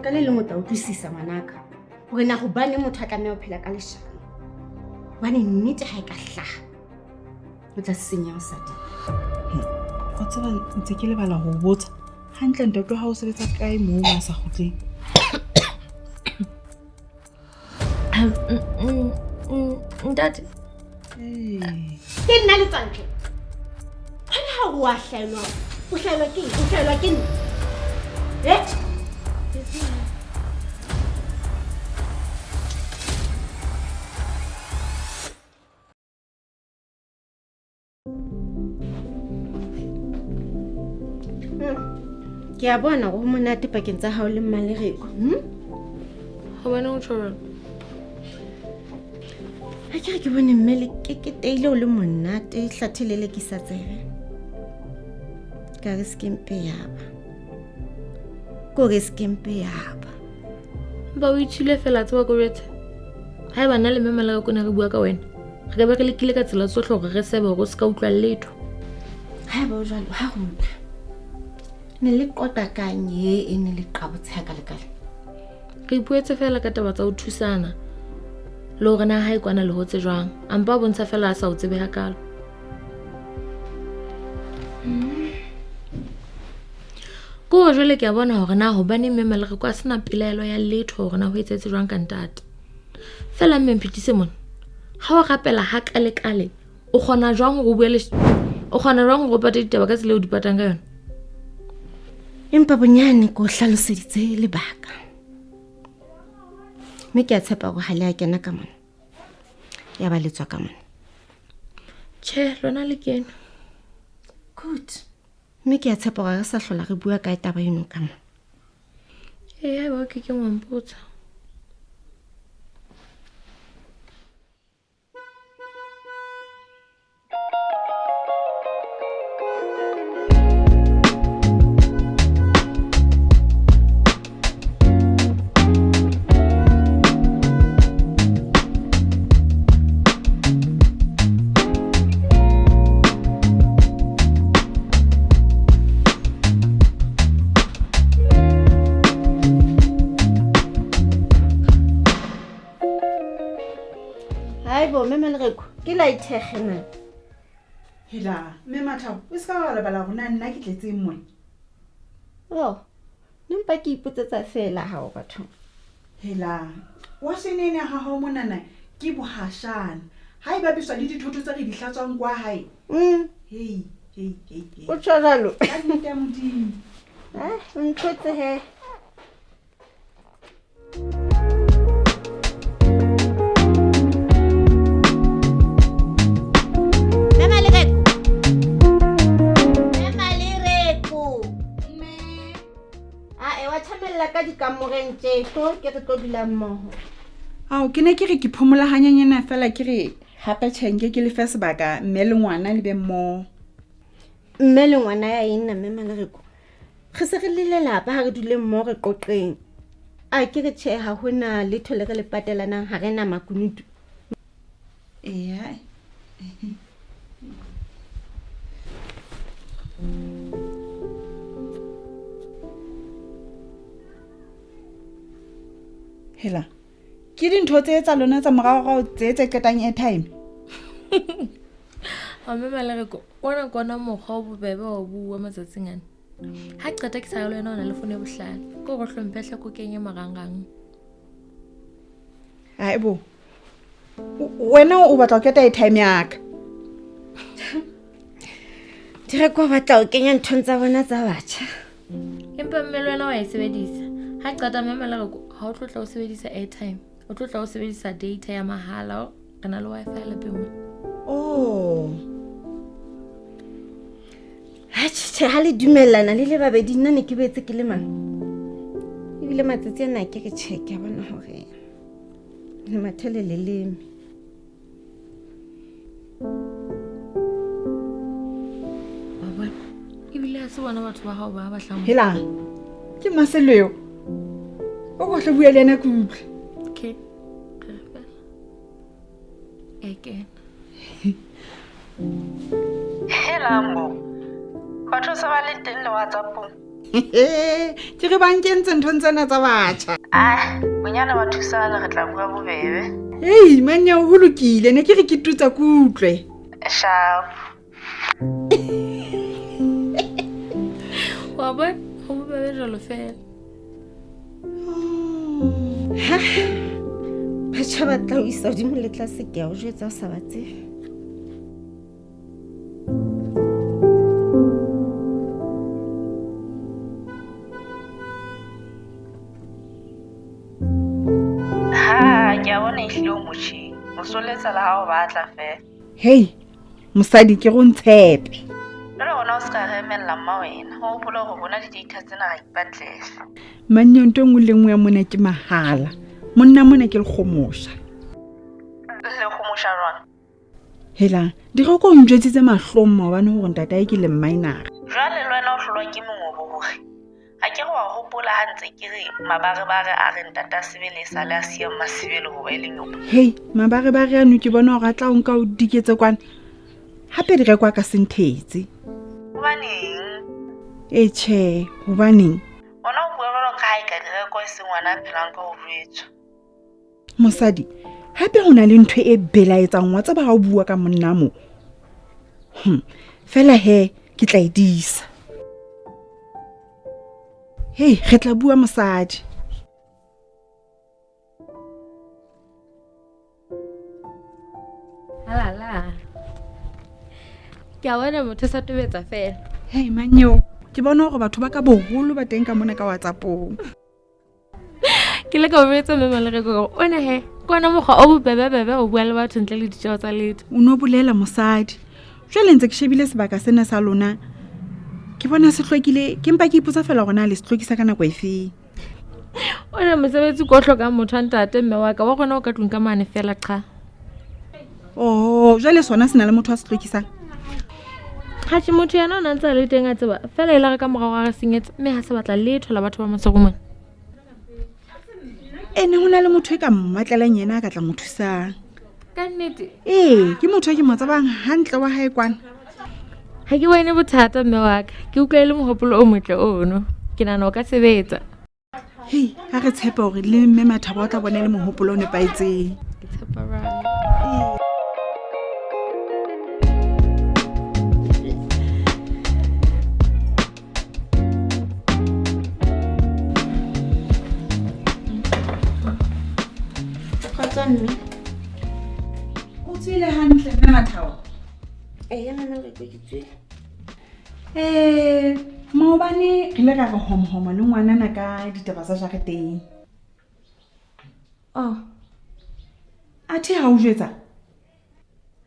Ka le leng o tla utlwisisa ngwanaka hore na hobaneng motho a tlameha ho phela ka leshano. Hobane nnete ha e ka hlaha o tla senya mosadi. O tseba ntse ke lebala ho botsa. Hantle ntate wa hao o sebetsa kae moo a sa kgutleng? Ntate. Ke nna letswantle. Hona ha o a hlaelwa, o hlaelwa ke eng? O hlaelwa ke nna. Eh? Ke a bona gore go monate pakeng tsa gago le mmalereko. Gobaneng o tjho jwalo? Ga ke re ke bone mme le keketeile o le monate hlathe le lekisa tsebe. Ka re sekempe yaba. Ko re sekempe yaba. Ba o itshwile fela tseba ko jwetse. Haeba nna le mme Malereko ne re bua ka wena, re ka be re lekile ka tsela tsohle hore re sebe hore o se ka utlwa letho. Haeba o jwalo, ha re utlwe. Ne le qoqa kang e e ne le qabotse ha ka lekale? Re ipuetse fela ka taba tsa ho thusana le hore na hae kwana le hotse jwang. A mpa a bontsha fela a sa o tsebe hakalo. Ke hore jwale ke a bona hore na hobaneng mme Malereko a sena pelaelo ya letho hore na ho etsahetse jwang ka ntate. Fela mme Mphethise mona, ha o rapela ha kale-kale, o kgona jwang hore o bue le o kgona jwang hore o pate ditaba ka tsela eo o di patang ka yona? Empa bonyane ke o hlaloseditse lebaka. Mme ke a tshepa hore ha le a kena ka mona, ya ba le tswa ka mona. Tjhe, lona le kene. Good. Mme ke a tshepa hore re sa hlola re bua ka taba eno ka mona. Ee, haeba o ke keng wa mpotsa. Hai bo, mme Malereko, ke la ithekge na. Hela, mme Mathabo, o se ka wa lebala hore na nna ke tletseng mona. Oh, ne mpa ke ipotsetsa fela hao batho. Hela, washene ena ya hao monana ke bohashana. Ha e bapiswa le dithoto tse re di hlatswang kwa hae. Hei, hei, hei, hei. O tjho jwalo? Ka nnete ya Modimo. Ah, o nthotse he. Mme Malereko. Mme Malereko. Mme. Ah, e wa tjhamella ka dikamoreng tje, tlo ke re tlo dula mmoho. Ao, ke ne ke re ke phomola hanyenyana fela ke re hape tjhe nke ke lefe sebaka mme le ngwana le be mmoho. Mme le ngwana ya eng na mme Malereko? Re se re le lelapa ha re dule mmoho re qoqeng. A ke re tjhe ha hona letho le re le patelanang ha re na makunutu. Eya. Hela, ke dintho tse tsa lona tsa moraorao tse tse qetang airtime? Wa mme Malereko, ona ke ona mokgwa o bobebe wa ho bua matsatsing ana. Ha qeta ke sa le wena o na le fono e bohlale. Ke hore o hlomphe hle ko kenye marangrang. Hai bo. Wena o batla ho qeta airtime ya ka. Direko o batla ho kenya nthong tsa bona tsa batjha. Empa mme le wena wa e sebedisa. Ha qeta mme Malereko, ha o tlo tla o sebedisa airtime, o tlo tla o sebedisa data ya mahala. Re na le Wi-Fi lapeng mona. Oh. Ha tjhe, ha le dumellana le le babedi nna ne ke boetse ke le mang. Ebile matsatsi ana ke re tjhe, ke a bona hore le mathele leleme. Wa bona? Ebile ha se bona batho ba hao ba batlang. Hela, ke Maseleo. O ko hle bua le yena ke utlwe. Okay. Re re fela. E kena. Helang bo. Batho se ba le teng le WhatsApp-ong. Ke re ba nkentse nthong tsena tsa batjha. Ah, bonyane ba thusana re tla bua bobebe. Hei, manyao ho lokile, ne ke re ke tutsa ke utlwe. Sharp. Wa bona, ho bobebe jwalo fela. Ha batjha ba tla o isa hodimo le tlase, ke a o jwetsa o sa ba tsebe. Ha, ke a bona ehlile o motjheng. O soletsa le ha o batla fela. Hei, mosadi ke go ntshepe. Jwale rona o se ka re emella mma wena. O hopole hore rona di-data tsena ra ipatlela. Manyeo ntho e nngwe le nngwe ya mona ke mahala. Monna mona ke lekgomosha. Lekgomosha jwang? Hela, Direko o njwetsitse mahlong maobane hore ntatae ke le mminara. Jwale le wena o hlolwa ke mongobo hore. Ha ke re wa hopola ha ntse ke re mabarebare a re ntata Sebele e sale a siya Mmasebele hoba e le nyopa. Hei, mabarebare ano ke bona hore a tla o nka o diketse kwana. Hape Direko a ka se nthetse. Hobaneng? E tjhe, hobaneng? Ona o bua jwalo ka ha e ka Direko e se ngwana a phelang ka ho jwetswa. Mosadi, hape ho na le ntho e belaetsang wa tseba ha o bua ka monna mo. Fela he, ke tla e disa. Hei, re tla bua mosadi. Halala. Ke a bona motho sa tobetsa fela. Hei, manyeo, ke bona hore batho ba ka boholo ba teng ka mona ka WhatsApp-ong. Ke le ka o jwetsa mme Malereko hore o ne he, ke ona mokgwa o bobebebebe o bua le batho ntle le ditjeho tsa letho. O no bolela mosadi. Jwale ntse ke shebile sebaka sena sa lona. Ke bona se hlwekile, ke mpa ke ipotsa fela hore na le se hlwekisa ka nako efe. Ona mosebetsi ko hlokang motho wa ntate mme wa ka wa rona o ka tlung ka mane fela qha. Oh, jwale sona se na le motho a se hlwekisang? Ha tjhe, motho yena o na ntse a le teng a tseba, fela e la re ka morao ga re senyetse, mme ha se batla letho la batho ba motse mona. Ene ho na le motho e ka mmatlelang yena a ka tla mo thusang. Ka nnete? Ee, ke motho e ke mo tsebang hantle wa hae kwana. Ha ke bone bothata mme wa ka, ke utlwa e le mohopolo o motle ono. Ke nahana o ka sebetsa. Hei, ha re tshepe hore le mme Mathabo o tla bona le mohopolo o nepahetseng. Ke tshepa jwalo. Kgotso mme. O tswile hantle mme Mathabo? Eya mme Malereko ke tswile. Maobane re ile ra re homohomo le ngwanana ka ditaba tsa jareteng. Oh. Athe ha o jwetsa?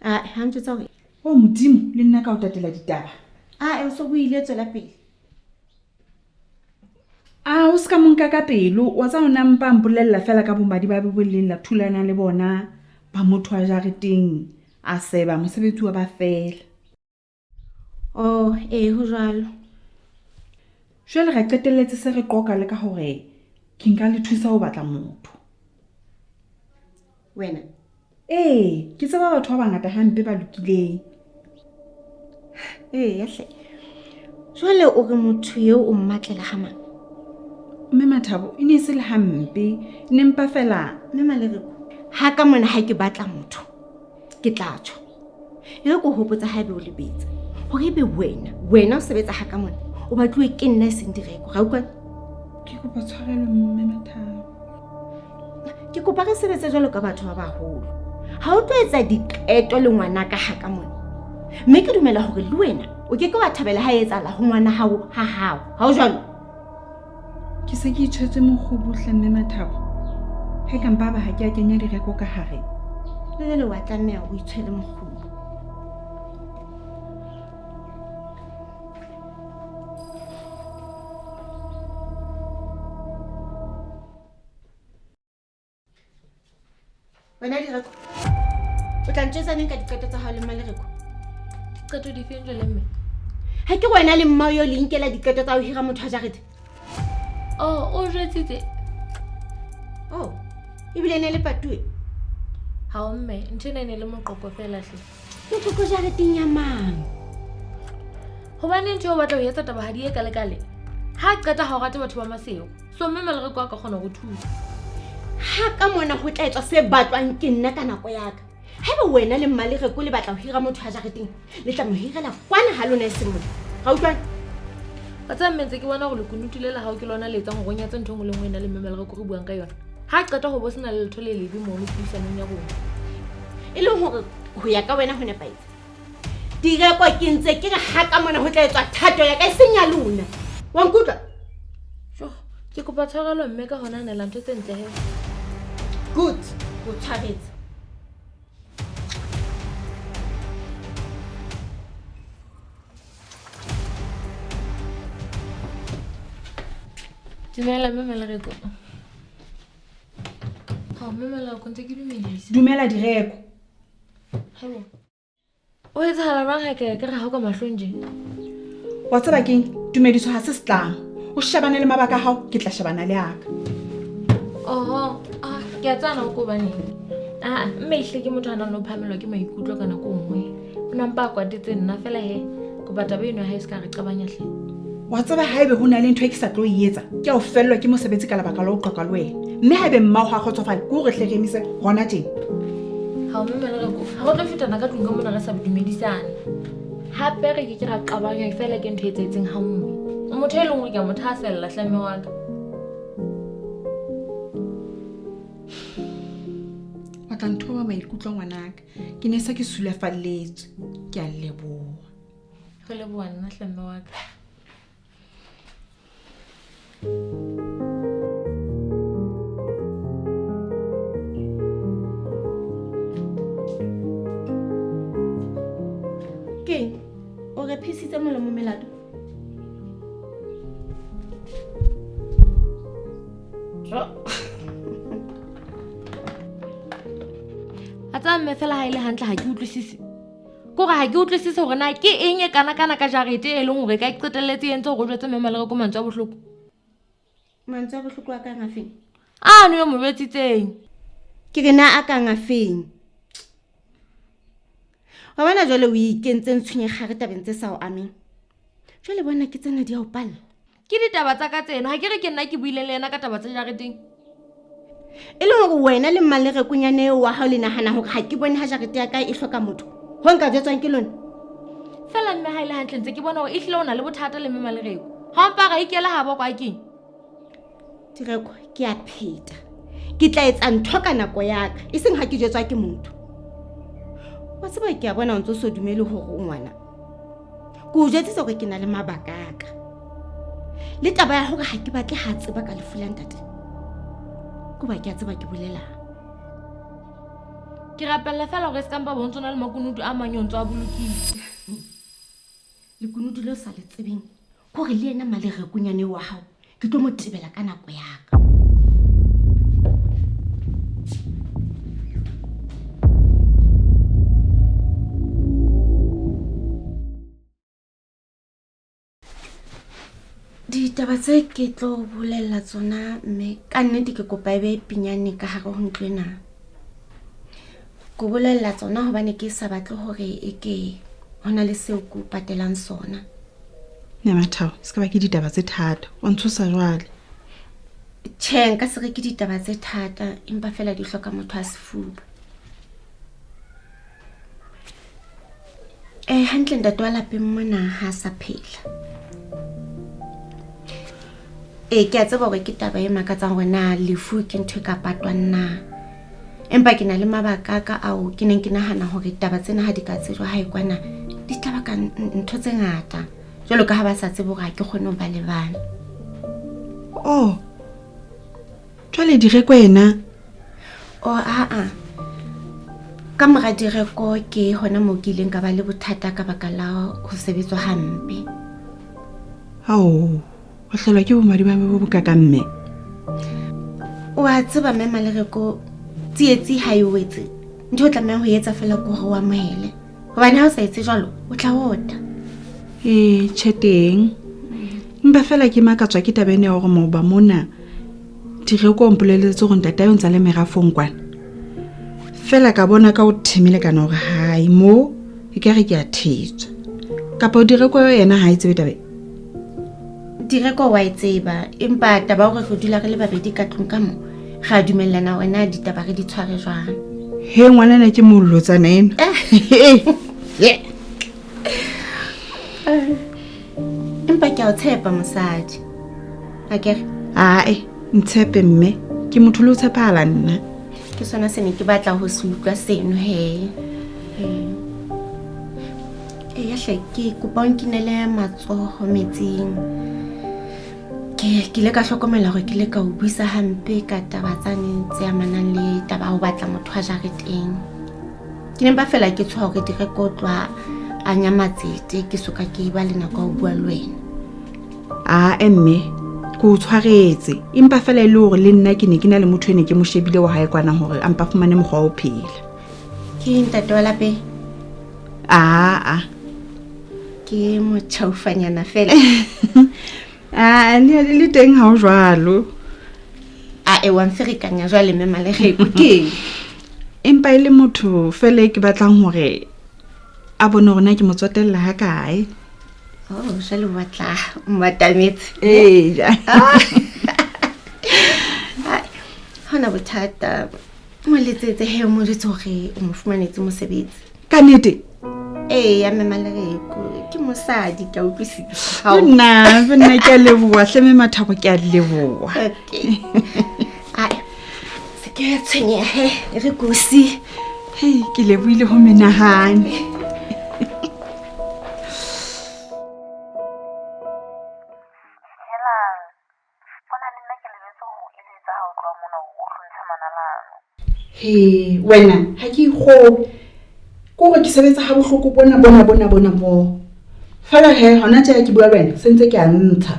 Ah, ha ntjwetsa hore. Oh Modimo, le nna ka o tatela ditaba. Ah, o so buile tswela pele. Ah, o ska mo nka ka pelo, wa tsa ona mpa mpolella fela ka bomadi ba bo leng la thulana le bona ba motho wa jareteng a seba mosebetsi wa ba fela. Oh, ee ho jwalo. Jwale re qetelletse se re qoka le ka hore ke nka le thusa ho batla motho. Wena? Ee, ke tseba batho ba bangata hampe ba lokileng. Ee, hle. Jwale o re motho eo o mmatlela ha mang? Mme Mathabo, e ne e se le hampe, ne mpa fela. Mme Malereko, ha ka mona ha ke batla motho, ke tla tjho. E re ke o hopotsa haebe o lebetse. Hore ebe wena, wena o sebetsa ha ka mona, o batluwe ke nna e seng Direko, ra utlwana? Ke kopa tshwarelo mme Mathabo. Ke kopa re sebetse jwalo ka batho ba baholo. Ha o tlo etsa diqeto le ngwana ka ha ka mona. Mme ke dumela hore le wena o ke ke wa thabela ha e etsahala ho ngwana hao ha hao. Ha o jwalo? Ke se ke itshwetse mokgobo hle mme Mathabo. He ka mpa ba ha ke a kenya Direko ka hare. Le jwale wa tlameha o itshwele mokgobo. Wena Direko, o tla ntjwetsa neng ka diqeto tsa hao le Mmalereko? Diqeto dife jwale mme? Ha ke wena le mmao eo le inkela diqeto tsa ho hira motho wa jarete? Oh, o jwetsitse. Oh, ebile ne le patuwe? Ha o mme, ntho ena e ne le moqoqo fela hle. Moqoqo jareteng ya mang? Hobane ntho eo o batla ho etsa taba ha di ye kale kale. Ha qeta ha o rate batho ba Masego. So mme Malereko a ka kgona go thusa. Ha ka mona ho tla etswa se batlwang ke nna ka nako ya ka. Haeba wena le Mmalereko le batla ho hira motho a jareteng, le tla mo hirela kwana ha lona e seng mona. Ga utlwana? Wa tseba mme ntse ke bona gore lekunutu le la hao ke lona le etsang hore o nyatse ntho e nngwe le nngwe ena le mme Malereko re buang ka yona. Ha qeta ho bo sena le letho le lebe mono puisanong ya rona. E leng hore ho ya ka wena ho nepahetse. Direko ke ntse ke re ha ka mona ho tla etswa thato ya ka e seng ya lona. Wa nkutlwa? Jo, ke kopa tshwarelo mme ka hona nela ntho tse ntle he. Good, o tshwaretse. Dumela mme Malereko. Ha mme Malereko ntse ke dumedisa. Dumela Direko. Haibo. O etsahala jwang ha ke re ha o ka mahlong tje? Wa tseba keng? Tumediso ha se setlamo. O shebane le mabaka a hao, ke tla shebana le aka. Oho, ah, ke a tsana o ko baneng. Ah, mme ehlile ke motho a nang le ho phamelwa ke maikutlo ka nako e nngwe. O nampa a kwatetse nna fela he, kopa taba eno ya hae e se ka re qabanya hle. Wa tseba haebe ho na le ntho e ke sa tlo e etsa, ke ya ho fellwa ke mosebetsi ka lebaka la ho qoqa le wena. Mme haebe mmao ha kgotsofale, ke hore hle re emise hona tjena. Ha o mme Malereko, ha re tlo fetana ka tlung ka mona re sa dumedisane. Hape re ke ke ra qabanywa feela ke ntho e etsahetseng ha nngwe. O motho e leng hore ke a mo thahasella hle mme wa ka. Wa tla nthoba maikutlo ngwanaka. Ke ne se ke sulafalletswe. Ke a leboha. Ho leboha nna hle mme wa ka. Keng? O re phisitse molomo melato? A tsaya mme fela ha e le hantle ha ke utlwisise. Ke hore ha ke utlwisise hore na ke eng e kana-kana ka jarete e leng hore e ka qetelletse e entse hore o jwetse mme Malereko mantswe a bohloko. Mantswe a bohloko a kang a feng? Ano yo mo jwetsitseng. Ke re na a kang a feng? Wa bona jwale o ikentse ntshwenyekgare tabeng tse sa o ameng. Jwale bona ke tsena di a o palla. Ke ditaba tsa ka tseno, ha ke re ke nna ke buileng le yena ka taba tsa jareteng. E le hore wena le Mmalerekonyane eo wa hao le nahana hore ha ke bone ha jarete ya ka e hloka motho, ho nka jwetswang ke lona? Fela mme ha e le hantle ntse ke bona hore ehlile o na le bothata le mme Malereko. Ha o mpa ra ikela ha bokwa keng? Direko, ke a pheta. Ke tla etsa ntho ka nako ya ka, e seng ha ke jwetswa ke motho. Wa tseba ke a bona o ntso so dumele hore o ngwana. Ke o jwetsitse hore ke na le mabaka a ka. Le taba ya hore ha ke batle ha tseba ka lefu la ntate. Ke hoba ke a tseba ke bolelang. Ke rapella fela hore e se ka mpa bo ntso na le makunutu a mang eo ntso a bolokile. Lekunutu leo sa le tsebeng ke hore le yena Malerekonyane wa hao ke tlo mo tebela ka nako ya ka. Ditaba tse ke tlo bolella tsona mme ka nnete ke kopa e be pinyane ka hare ho ntlo ena. Ke bolella tsona hobane ke sa batle hore e ke hona le seo ke o patelang sona. Ne Mathabo, se ka ba ke ditaba tse thata. O ntshosa jwale. Tjhe, nka se re ke ditaba tse thata, empa fela di hloka motho a sefuba. Hantle ntate wa lapeng mona ha sa phela. Ke a tseba hore ke taba e makatsang hore na lefu ke ntho e ka patwang na. Empa ke na le mabaka a ka ao ke neng ke nahana hore taba tsena ha di ka tsejwa hae kwana, di tla baka ntho tse ngata. Jwalo ka ha ba sa tsebe hore ha ke kgone ho ba le bana. Oh, jwale Direko ena? Oh, ha-a. Ka mora Direko ke hona moo ke ileng ka ba le bothata ka baka la ho sebetswa hampe. Ao, o hlolwa ke bomadimabe bo bokakang mme? O a tseba mme Malereko, tsietsi ha e wetse. Ntho o tlamehang ho etsa fela ke hore o amohele. Hobane ha o sa etse jwalo, o tla ota. Ee, tjhe teng. Empa fela ke makatswa ke taba ena ya hore maoba mona Direko o mpolelletse hore ntatae o ntsa le merafong kwana. Fela ka bona ka o themile kana hore hae mo e ka re ke a thetswa. Kapa Direko yena ha e tsebe taba e? Direko wa e tseba, empa taba hore re dula re le babedi ka tlung ka mo, re a dumellana hore na ditaba re di tshware jwang. He ngwanana ke molotsana eno. Empa ke a o tshepa mosadi. Akere? Ae, ntshepe mme. Ke motho le o tshepahala nna. Ke sona se ne ke batla ho se utlwa seno he. Eya hle, ke kopa o nkinele matsoho metsing. Ke ile ka hlokomela hore ke ile ka o buisa hampe ka taba tsane tse amanang le taba ya ho batla motho wa jareteng. Ke ne mpa fela ke tshoha hore Direko o tloha a nya matsete, ke soka ke ba le nako ya ho bua le wena. Ae mme, ke o tshwaretse. Empa fela e le hore le nna ke ne ke na le motho e ne ke mo shebile wa hae kwana hore a mpa fumane mokgwa wa ho phela. Ke ntate wa lapeng? Aa. Ke motjhaufanyana fela. Aa, le teng ha o jwalo. Ae, wa mferekanya jwale mme Malereko, keng? Empa e le motho fela e ke batlang hore a bone hore na ke mo tsotella ha kae. Oh, jwale o batla o matametse. Ee. Ha hona bothata. Mo letsetse he, o mo jwetse hore o mo fumanetse mosebetsi. Ka nnete? Ee, ya mme Malereko, ke mosadi, ke a utlwisisa. Nna, nna ke a leboha, hle mme Mathabo, ke a leboha. Okay. Ae, se ke ya tshwenyeha he, e re kosi. Hei, ke lebohile ho menahane. He, wena, ha ke ikgolwe. Ke hore ke sebetsa ha bohloko bona, bona, bona, bona bo. Fela he, hona tje ha ke bua le wena, se ntse ke a ntsha.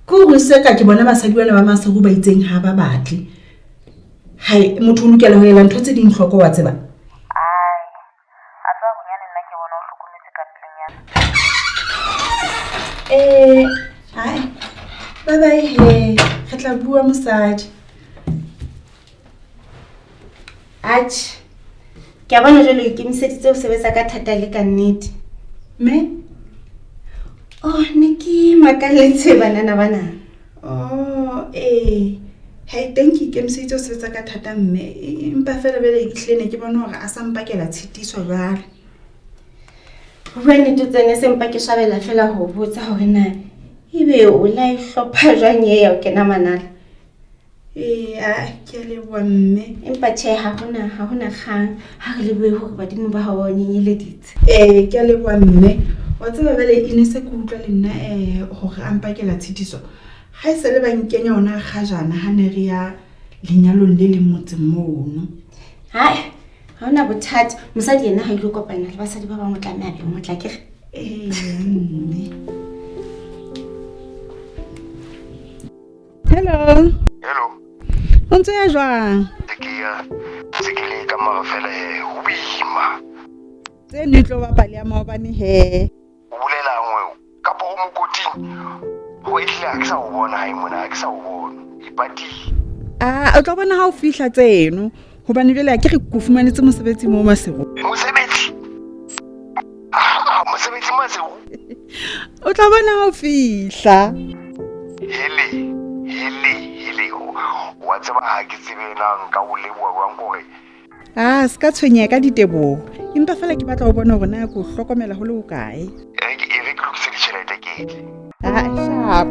Ke hore se ka ke bona basadi bana ba Maseru ba itseng ha ba batle. Hai, motho o lokela ho ela ntho tse ding hloko, wa tseba. Hai. Bye bye he. Re tla bua mosadi. Atjhe. Ke a bona jwale o ikemiseditse ho sebetsa ka thata le ka nnete. Mme? Oh, ne ke makalletse banana bana. Oh, ee. Hai, teng ke ikemiseditse ho sebetsa ka thata mme. Empa fela bele ehlile ne ke bona hore a sa mpakela tshitiso jwale. Ho bua nnete tsene se mpa ke swabela fela ho botsa hore na ebe o la e hlopha jwang e ya ho kena manala. Ee, a ke a leboha mme. Empa tjhe, ha hona kgang. Ha re lebohe hore badimo ba hao ba o nyenyeleditse. Ee, ke a leboha mme. Wa tseba jwale e ne se ke utlwa le nna hore a mpakela tshitiso. Ha e sale ba nkenya hona kgajana ha ne re ya lenyalong le leng motseng mono. Hai, ha hona bothata. Mosadi yena ha ile kopana le basadi ba bang o tlameha be motla ke re. Ee, mme. Hello. Hello. O ntse ya jwang? Ke ya se ke le ka mara fela he, ho boima. Tse ne tlo bapala ya maobane he. O bolelang weo? Kapa o mokoting? Ho ehlile ha ke sa o bona hae mona, ha ke sa o bona. Ipatile. Ah, o tla bona ha o fihla tseno. Hobane jwale ha ke re ke o fumanetse mosebetsi moo Maseru. Mosebetsi? Ah, mosebetsi Maseru? O tla bona ha o fihla. Hele, hele, hele. Wa tseba ha ke tsebe na nka o leboha jwang kore. Ah, se ka tshwenyeha ka diteboho. Empa fela ke batla ho bona hore na ke o hlokomela ho le hokae. E re ke lokise ditjhelete ke tle. Ah, sharp.